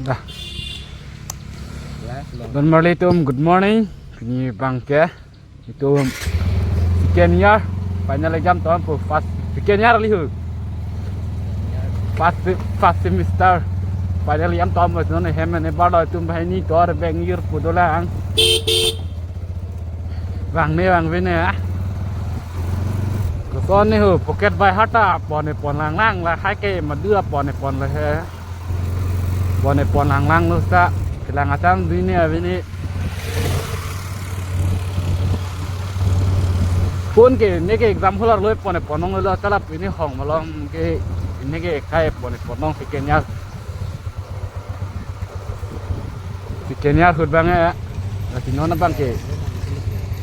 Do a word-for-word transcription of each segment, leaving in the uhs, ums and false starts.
Dah. Don marli atum, good morning. Pini abangke itum second year final exam tom pu, first, second year lihu. First, first semester final exam tom, non hem ne balo atum banghini tor beng yur pu dolang. Bang ne bang vine ah. Koson ne ho, pocket by heart ta pon ne pon lang lang, lahai ke madu ta pon ne pon le he. Pon ne pon lang lang lo sa. Kelang acham dui ne abini. Pon ke ne ke exam holar lo pon ne pon nong lo, chala pini hong malom ke ne ke kai pon ne pon nong second year. Second year ahut abang eh. Lasi non abangke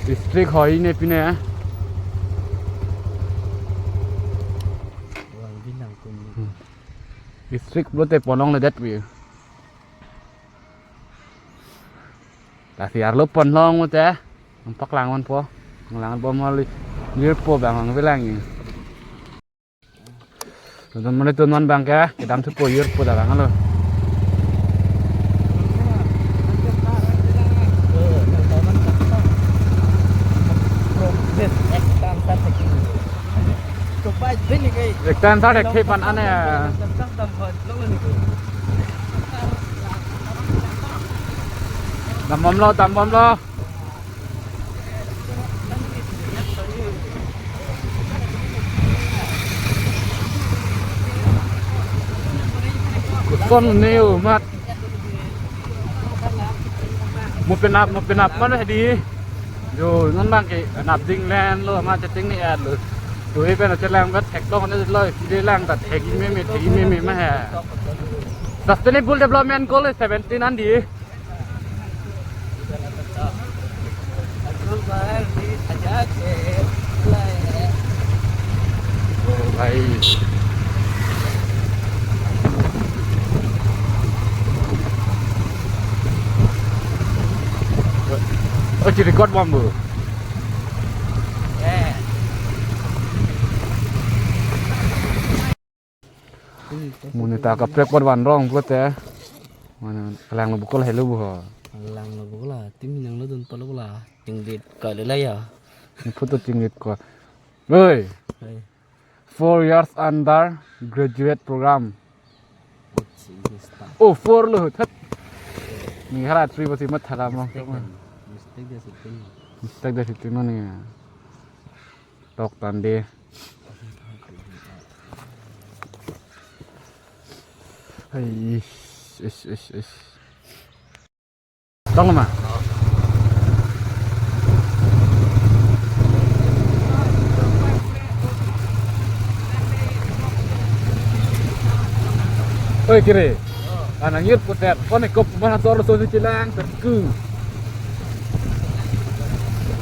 strict hoi ne pine. Strict pulote pon longle det pi. Lasi arlo pon long te. Nampak lang ponpo. Lang bom hali. Yur pu abang ang bilang ni. Don marli atum, non abangke kedam thupo, yur pu dolang lo. Ekta answer thekthe pan ane. Dam bomlo, dam bomlo. Koson ne o mat. Mo penap, mo penap man hedi. Jo, non abangke nap ding len lo, ma chatting ni at lo. Jo, ipen chelang bet thek dong ne lo, ide lang ta thek meme, thek meme ma he. Sustainable Development Goal seventeen an di. Oh, bhai. Oh, ci record bombu. Monit ta kaprek apot van rong pulote. Mane, kelang lo bukol helo bu ho. Kelang lo bukol la, tim nang lo dun palo la. Tingdit ka le la ya. Ni photo tingdit ko. Oi. Oi. Four years under graduate program. Oh, four lo, thet. Ni hala three pasi mat thala mo. Mistake dan. Mistake dan sitin. Mistake dan sitin ni. Tok tande. Hai, is, is, is, is. Tong ma. Oi, kiri. Anang yur puter, konek kop mana tor so si cilang terku.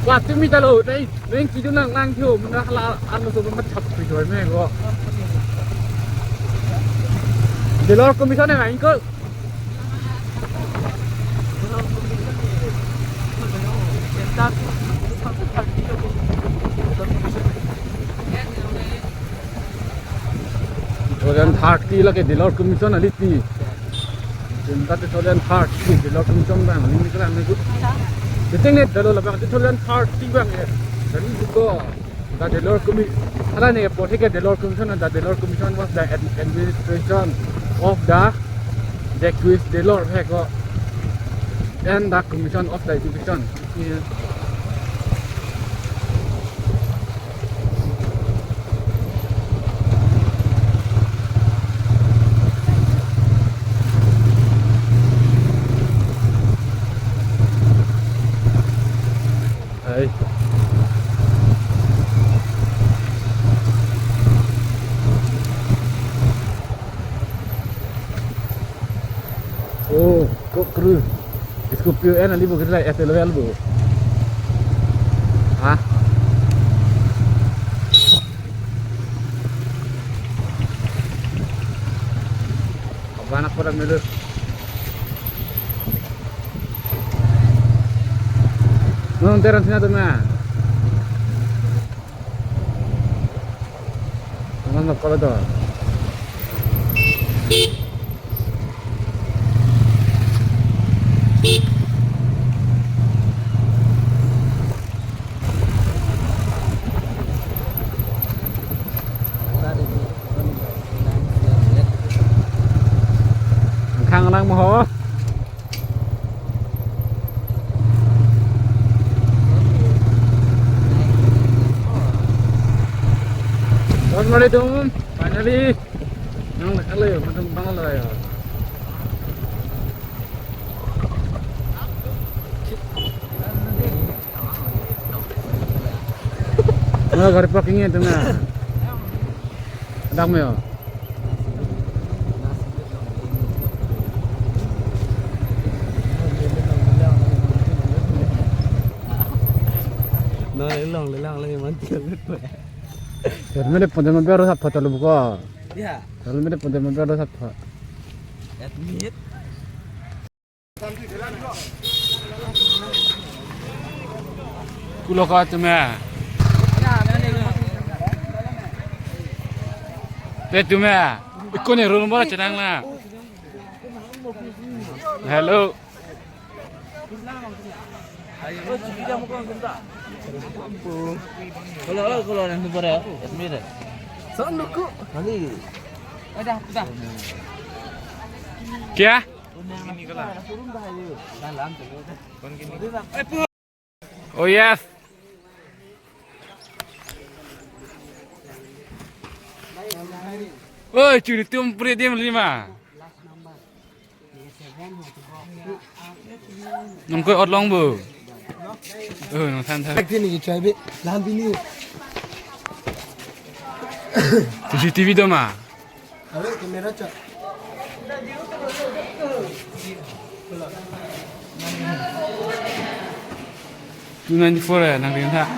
Wah, tumi ta lo, dai, ring kidun lang lang kyo, mena hala arlo so macap kyo me ko. Delor Commission ne main ko. Two thousand thirty lake Delor Commission alipi. Jenta two thousand thirty Delor Commission bang, ini kelang ni. Jadi ni Delor labang two thousand thirty bang ya. Jadi juga the Delor Commission, ala ni politik Delor Commission, the Delor Commission was the ad-, administration of the Jacques Delors he ko, and the Commission of the Education. Hai. Oh, kok kru. Scorpio N ali bo kira S L V bo. Ha? Abana pura melu. Nung teran sina tu na. Teman nak kalau tu. Thang lang mo ho. Don mari dum, finally. Nang nakal yo, madam bang lo yo. Nah, gari parking ya tengah. Adang mo yo. No, lelong, lelong, lagi mantil. Helmet pon dema biar sap photo lu buko. Ya. Helmet pon dema biar sap photo. Admit. Kulo ka tume. Te tume. Ikone roll number chenang na. Hello. Kalau kalau nanti pada Asmir. Son luku. Kali. Udah, udah. Kya? Oh yes. Oi, churi tum pre dim lima. Nungkoi otlong bu. Oh, nung san san. Ek din ni chai bi, lam bi ni. C C T V do ma. Are camera cha. Two ninety four hai, nang ring tha.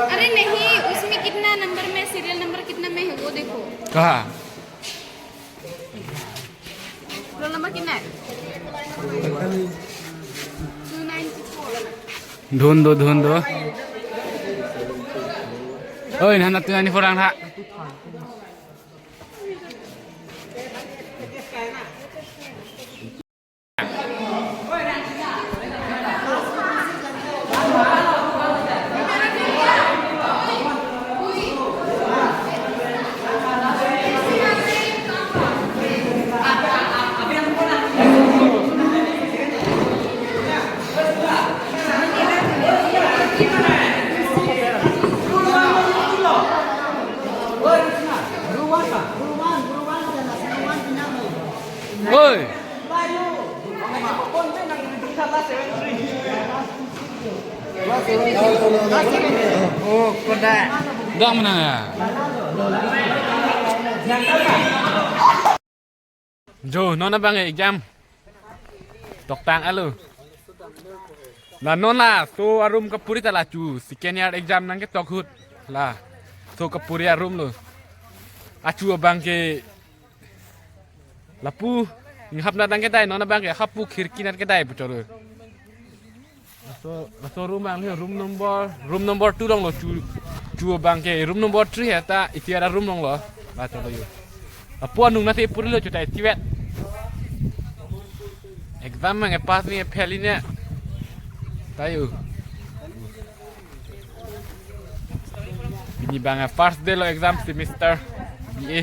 अरे नहीं, उसमें कितना नंबर में, serial number कितना में है, वो देखो। कहाँ? रोल नंबर कितना है? Two ninety four. Dhun do, dhun do. Oi, nana two ninety four ang tha. Oi. Oh, koda. Dang mana ya? Jo, non abang exam. Toktang alo. La non laso arum kapuri ta la chu. Second year exam nangketok ahut. Laso kapuri arum lo. Achu abang ke lapu, nihap na dang kedai, non abang ke hapu khirki nat kedai puchor. Laso, laso room ang le, room number, room number two along lo chu, chu abang ke, room number three heta, isi ada room along lo, ba cholo yo. Lapu anung nasi puri lo chuta isi vet. Exam mang e pass ni e fail ni. Tayo. Pini abang first day lo exam semester B A.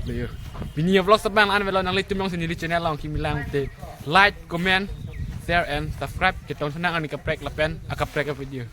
Lo yo. Pini vlog abang an velo, nanglitum jongsi neli channel along kimi lang te like, comment, share and subscribe. Chetong senang ani kaprek lapen akaprek video.